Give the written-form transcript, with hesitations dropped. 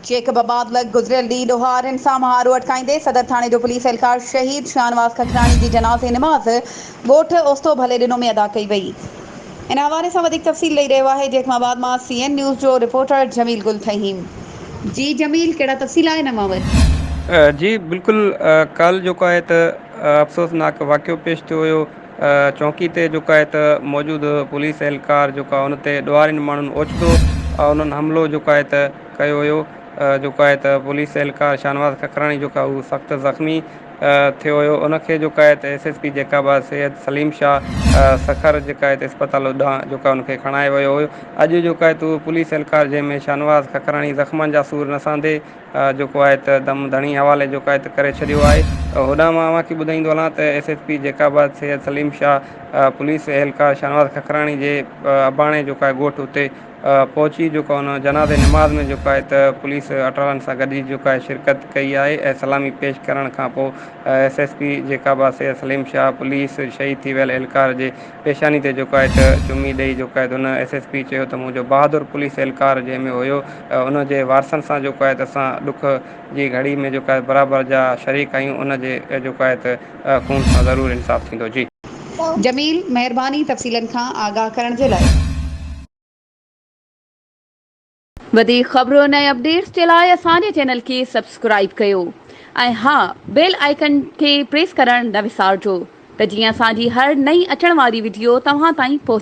Jacob آباد لڳ گذريل ڏينهن ڏوهارين سان مهاڏو اٽڪائيندي صدر ٿاڻي جو پوليس اهلڪار شهيد شاهنواز ککراڻي جي جنازي نماز ڳوٺ اوستو ڀلي ڏنو ۾ ادا ڪئي وئي. ان حوالي سان وڌيڪ تفصيل ڏئي رهيو آهي جيڪب آباد مان سي اين نيوز جو رپورٽر جميل گل فهيم. جي جميل ڪهڙا تفصيل آهن اوهان وٽ. جي بلڪل ڪالهه جيڪو آهي ته افسوسناڪ واقعو پيش ٿيو هيو چونڪي تي جيڪو آهي ته موجود پوليس اهلڪار جيڪو آهي ان تي ڏوهارين ماڻهن اوچتو انهن حملو جيڪو آهي ته ڪيو هيو جيڪو آهي ته پوليس اهلڪار شاهنواز ککراڻي جيڪو آهي اهو سخت زخمي ٿيو هيو ان کي جيڪو آهي ته S S P Jacobabad Syed Saleem Shah Sukkur جيڪا آهي ته اسپتال ڏانهن جيڪو آهي ان کي کڻائي ويو هيو اڄ جيڪو آهي ته پوليس اهلڪار جنهن ۾ شاهنواز ککراڻي زخمن جا سور نه سهندي جيڪو آهي ته دم ڌڻي حوالي جيڪو آهي ته ڪري ڇڏيو آهي هوڏانهن مان اوهان کي ٻڌائيندو هلان ته S S P Jacobabad Syed Saleem Shah police اهلڪار شاهنواز ککراڻي جي اباڻي جيڪو آهي ڳوٺ اتي پهچي جيڪو ان جنازي نماز ۾ جيڪو آهي ته پوليس اٽالن سان گڏجي جيڪو آهي شرڪت ڪئي آهي ۽ سلامي پيش ڪرڻ کان پوء S S P Jacobabad Syed Saleem Shah police شهيد ٿي ويل اهلڪار جي پيشاني تي جيڪو آهي ته چمي ڏئي جيڪو آهي ته ان ايس ايس پي چيو ته منهنجو بهادر پوليس اهلڪار جنهن ۾ هيو ان جي وارثن سان جيڪو آهي ته اسان ڏک جي گهڙي ۾ جيڪو آهي برابر جا شريڪ آهيون ان جي جيڪو آهي ته خون سان ضرور انصاف ٿيندو جي. جميل مهرباني تفصيلن کان آگاهه ڪرڻ جي لاء. وڌيڪ خبرن ۽ اپڊيٽس جي لاء اسان جي چينل کي سبسڪرائيب ڪيو ۽ ها بيل آئيڪن کي پريس ڪرڻ نه وسارجو ته جيئن اسان جي هر نئين اچڻ واري وڊيو توهان تائين پهچي.